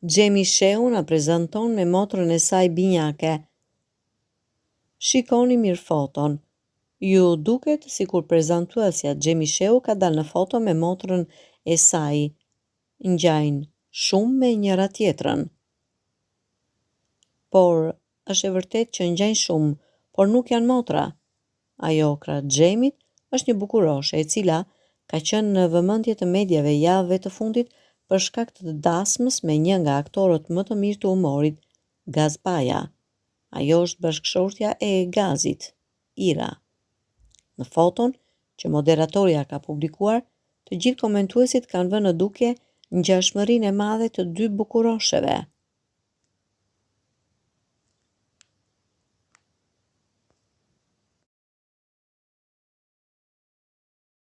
Xhemi Shehu na prezanton me motrën e saj binjake. Shikoni mirë foton. Ju duket sikur prezantuesja Xhemi Shehu ka dalë në foto me motrën e saj. Ngjajnë shumë me njëra-tjetrën. Por, është e vërtetë që ngjajnë shumë, por nuk janë motra. Ajo krah Xhemit është një bukuroshe e cila ka qenë në vëmendje të mediave javëve të fundit për shkak të dasmës me një nga aktorët më të mirë të humorit, Gaz Paja. Ajo është bashkëshortja e Gazit, Ira. Në foton që moderatorja ka publikuar, të gjithë komentuesit kanë vënë në dukje ngjashmërinë e madhe të dy bukurosheve.